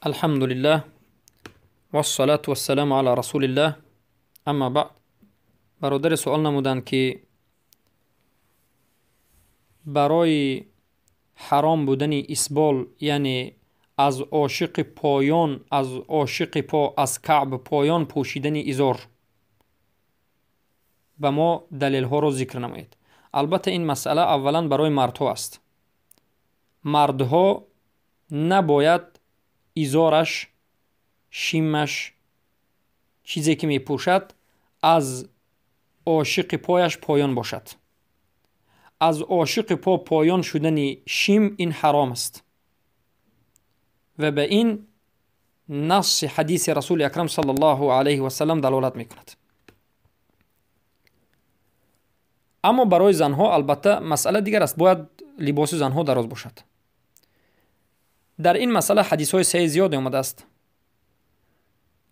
Алҳамдулиллаҳ вассалату вассаламу ала расулиллаҳ. Амма баъд, бародаре суол намуданд, ки барои ҳаром будани исбол, яъне аз ошиқи поён, аз ошиқи по, аз каъб поён пӯшидани изор, ба мо далелҳоро зикр намоед. Албатта, ин масъала аввалан барои мардҳо аст. Мардҳо набояд изораш, шимаш, чизе ки мепӯшад, аз ошиқи пояш поён бошад. Аз ошиқи по поён шудани шим ин ҳаром аст ва ба ин насси ҳадиси Расули Акрам саллаллоҳу алайҳи васалам далолат мекунад. Аммо барои занҳо албатта масъала дигар аст, бояд либоси занҳо дароз бошад. Дар ин масъала ҳадисҳои саҳеҳ зиёде омадааст,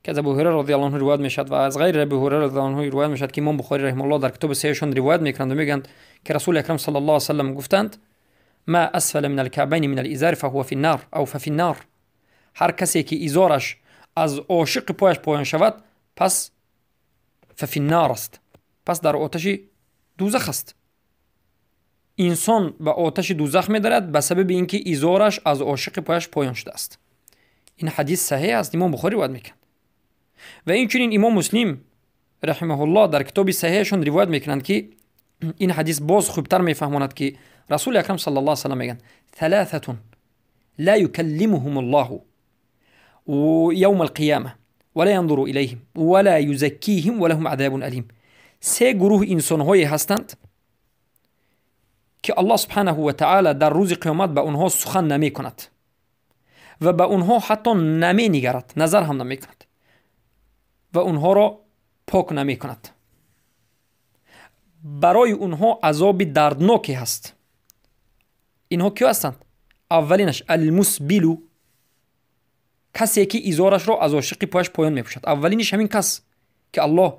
ки аз Абу Ҳурайра розияллоҳу анҳу ривоят мешавад ва аз ғайри Абу Ҳурайра розияллоҳу анҳу ривоят мешавад, ки Имом Бухорӣ раҳимаҳуллоҳ дар китоби саҳеҳашон ривоят мекунанд ва мегӯянд, ки Расули Акрам саллаллоҳу алайҳи васаллам гуфтанд: ма асфала мин алкаъбайни мин ализари фаҳува фи ннар ав фафи ннар. Ҳар касе ки изораш аз ошиқи пояш поён шавад, пас фафи ннар аст, пас дар оташи дӯзах аст. Инсон ба оташи дӯзах медарад ба сабаби ин ки изораш аз ошиқи пояш поён шудааст. Ин ҳадис саҳеҳ аст, Имом Бухорӣ ривоят мекунад. Ва инчунин Имом Муслим раҳимаҳуллоҳ дар китоби саҳеҳашон ривоят мекунанд, ки ин ҳадис боз хубтар мефаҳмонад, ки Расули Акрам саллаллоҳу алайҳи васаллам мегӯянд: ثلاثة لا يكلمهم الله يوم القيامة ولا ينظر إليهم ولا يزكيهم ولهم عذاب أليم. Се гурӯҳ инсонҳое ҳастанд, ки Аллоҳ субҳанаҳу ва таъала дар рӯзи қиёмат ба онҳо сухан намекунад ва ба онҳо ҳатто наменигарад, назар ҳам намекунад ва онҳоро пок намекунад. Барои онҳо азоби дардноке ҳаст. Инҳо киё ҳастанд? Аввалинаш алмусбилу, касе ки изорашро аз ошиқи пояш поён мепӯшад. Аввалиниш ҳамин кас, ки Аллоҳ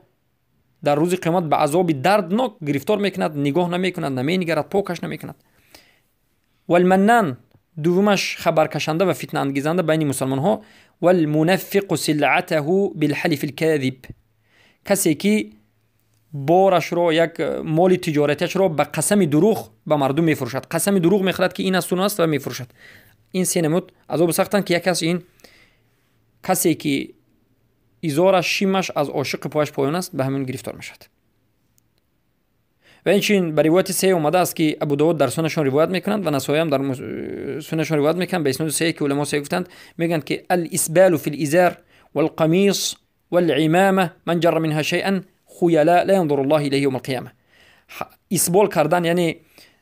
дар рӯзи қиёмат ба азоби дарднок гирифтор мекунад, нигоҳ намекунад, наменигарад, покаш намекунад. Валманнан, дуввумаш хабаркашанда ва фитнаангезанда байни мусалмонҳо. Валмунаффиқу силъатаҳу билҳалифи лказиб, касе ки борашро, як моли тиҷоратиашро ба қасами дурӯғ ба мардум мефурӯшад, қасами дурӯғ мехӯрад, ки ин аст, он аст, ва мефурӯшад. Ин се намуд азоби сахтанд, ки яке аз ин касе ки изораш, шимаш аз ошиқи пояш поён аст, ба ҳамин гирифтор мешавад. Ва инчунин ба ривояти саҳеҳ омадааст, ки Абу Довуд дар суннашон ривоят мекунанд ва Насоиам дар суннашон ривоят мекунанд ба исноди саҳеҳ, ки уламо саҳеҳ гуфтанд, мегӯянд, ки алисбалу фи лизар валқамис валимама ман ҷарра минҳа шайъан хуяла ла янзуру Аллоҳу илайҳи явма алқияма. Исбол кардан, яъне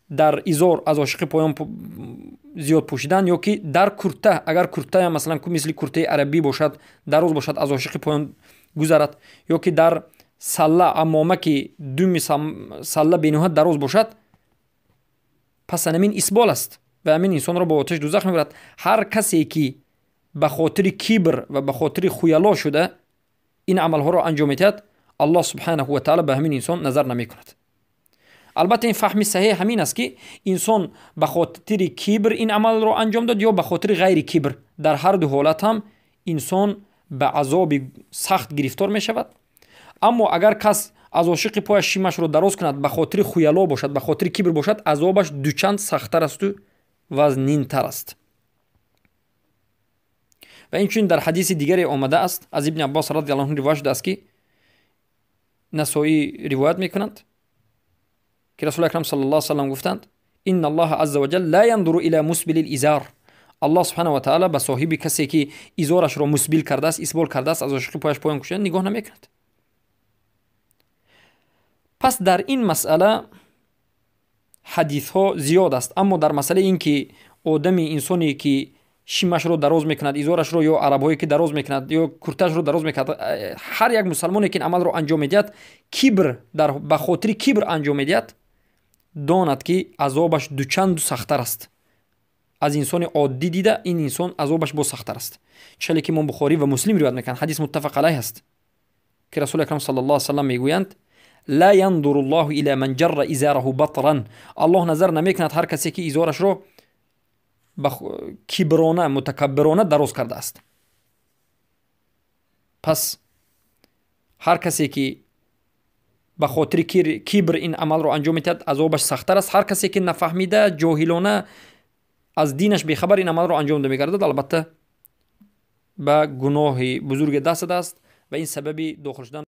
дар изор аз ошиқи поён зиёд пӯшидан, ё ки дар курта, агар куртая масалан мисли куртаи арабӣ бошад, дароз бошад, аз ошиқи поён гузарад, ё ки дар салла, амома, ки думи салла бениҳоят дароз бошад, пас ҳамин исбол аст ва ҳамин инсонро ба оташи дӯзах мебарад. Ҳар касе ки ба хотири кибр ва ба хотири хуяло шуда ин амалҳоро анҷом медиҳад, Аллоҳ субҳанаҳу ва таъала ба ҳамин инсон назар намекунад. Албатта, ин фаҳми саҳеҳ ҳамин аст, ки инсон ба хотири кибр ин амалро анҷом дод ё ба хотири ғайри кибр, дар ҳар ду ҳолат ҳам инсон ба азоби сахт гирифтор мешавад. Аммо агар кас аз ошиқи пояш шимашро дароз кунад, ба хотири хуяло бошад, ба хотири кибр бошад, азобаш дучанд сахттар асту вазнинтар аст. Ва инчунин дар ҳадиси дигаре омадааст, аз Ибни Аббос радиаллоҳу анҳу ривоят шудааст, ки Насоӣ ривоят мекунанд, ки Расули Акрам саллаллоҳу алайҳи васаллам гуфтанд: инна Аллоҳа азза ва ҷал ла янзуру ила мусбили лизар. Аллоҳ субҳанаҳу ва таъала ба соҳиби касе ки изорашро мусбил кардааст, исбол кардааст, аз ошиқи пояш поён кушида, нигоҳ намекунад. Пас дар ин масъала ҳадисҳо зиёд аст, аммо дар масъалаи ин ки одами инсоне ки шимашро дароз мекунад, изорашро, ё арабҳое ки дароз мекунад, ё куртаашро дароз мекунад, ҳар як мусалмоне ки ин амалро анҷом медиҳад, кибр дар ба хотири кибр анҷом медиҳад, донад, ки азобаш дучанду сахттар аст аз инсони оддӣ дида. Ин инсон азобаш боз сахттар аст. Челе ки Имом Бухорӣ ва Муслим ривоят мекунанд, ҳадис муттафақ алайҳ аст, ки Расули Акрам саллаллоҳу алайҳи васаллам мегӯянд: ла янзуру Аллоҳу ила ман ҷарра изараҳу батран. Аллоҳ назар намекунад ҳар касе ки изорашро ба киброна, мутакаббирона дароз кардааст. Пас ҳар касе ки ба хотири кибр ин амалро анҷом медиҳад, азобаш сахттар аст. Ҳар касе ки нафаҳмида, ҷоҳилона, аз динаш бехабар ин амалро анҷом мегардад, албатта, ба гуноҳи бузурге даст задааст ва ин сабаби дохил шудан